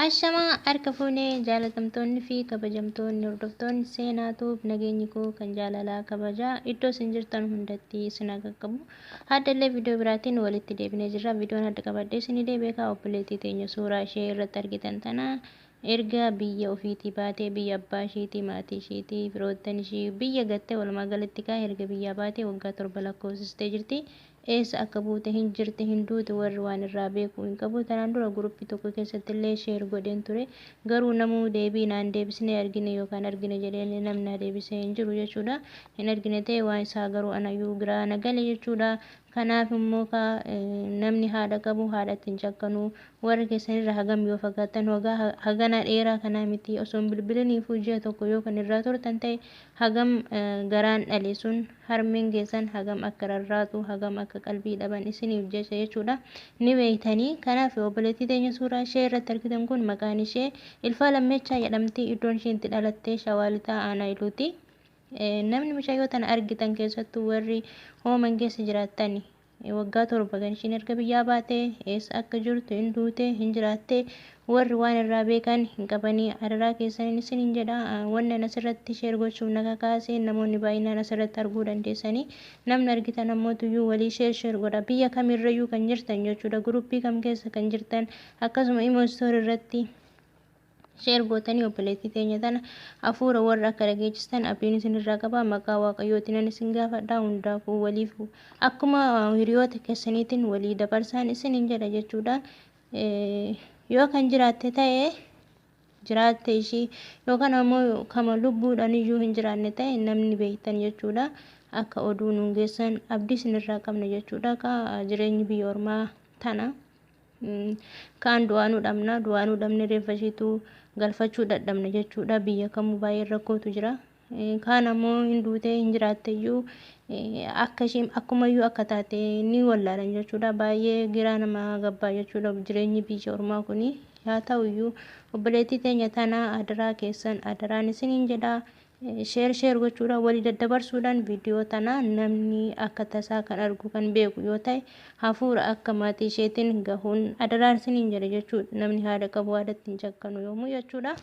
Ashamaa harka fuunee jaalatamtoonni fi kabajamtoonni hordoftoonni seenaatuuf nageenyi koo kan jaalalaa kabajaa iddoo isin jirtan hundatti isin haa qaqqabu. Haddallee viidiyoo biraatiin walitti deebinee jirra. Viidiyoon hadda qabadhee isin deebi'ee obboleettii teenya suuraa ishee irratti argitan tana erga biyya ofiitii baatee biyya abbaa isheetii, maatii isheetii, firoottan ishee biyya gattee walumaa galatti kaa erga biyyaa baatee waggaa 7 lakkoofsistee jirti. Eessa akka buute hin jirti hin duute warri waan irraa beeku hin qabu. Tanaan dura guruppii tokko keessatti illee share godheen ture. Garuu namuu deebii naan deebisnee argine yookaan argine jedhee namni na deebisee hin jiru jechuudha. Hin argine ta'e waan isaa garuu anayyuu biraa na gale jechuudha. Kanaaf immoo kaa namni haadha qabu haadhatti hin cakkanu. Warra keessanirra hagam yoo fagaattan wagaa hagana dheeraa kanaa miti osoo hin bilbiliniifuu ji'a tokko yoo kan irraa turtan ta'e hagam garaan dhale sun harmeen keessan hagam akka rarraatu hagam akka qalbii dhaban isiniif jecha jechuudha ni beektanii. Kanaaf obboleettii teenya suuraa ishee irratti argitan kun maqaan ishee Ilfaa Lammeechaa jedhamti. Iddoon isheen itti dhalatte Shawaa Lixaa Aanaa Iluuti. Namni mucayyoo tana argitan keessattuu warri hooman keessa jiraattan waggaa 7 kan ishiin erga biyyaa baate eessa akka jirtu hin duute hin jiraatte warri waan irraa beekan hin qabanii adaraa keessaniin isiniin jedha. Wannan asirratti share gochuuf na kakaase namoonni baay'inaan asirratti arguu dandeessanii namni argitan ammoo tuyyuu walii share share godha biyya kamirrayyuu kan jirtan jechuudha guruppii kam keessa kan jirtan akkasuma imo story irratti Share gootanii obboleettii teenya tana hafuura warra akka dhageechistan abdiin isinirraa qaba. Maqaa Waaqayyootiinan isin gaafadha. Hundaafuu waliif akkuma hiriyoota keessaniitiin walii dabarsaan isinin jedha jechuudha. Yoo kan jiraatte ta'e jiraatte ishii yookaan ammoo kama lubbuudhaan iyyuu hin jiraanne ta'e namni beektan jechuudha. Akka oduu nuun geessan abdii isinirraa qabna jechuudha. Ka jireenyi biyya ormaa tana. Kaan du'aanuu dhabna, du'aanuu dhabne reeffa ishiitu galfachuu dadhabna jechuudha. Biyya kamuu baay'ee rakkootu jira. Kaan ammoo hin duutee hin jiraatte iyyuu akka isheen akkumayyuu akka taate ni wallaalan jechuudha. Baay'ee giraa nama gabbaa jechuudha jireenyi biyya ormaa kuni. Haa ta'u iyyuu obboleettii teenya tana adaraa keessan adaraan isiniin jedha. Share share gochuudhaan walii daddabarsuudhaan viidiyoo tana namni akka tasaa kan argu kan beeku yoo ta'e hafuura akka maatii isheetiin gahuun adaraa isiniin jedha jechuudha. Namni haadha qabu haadhatti hin cakkanu yoomuu jechuudha.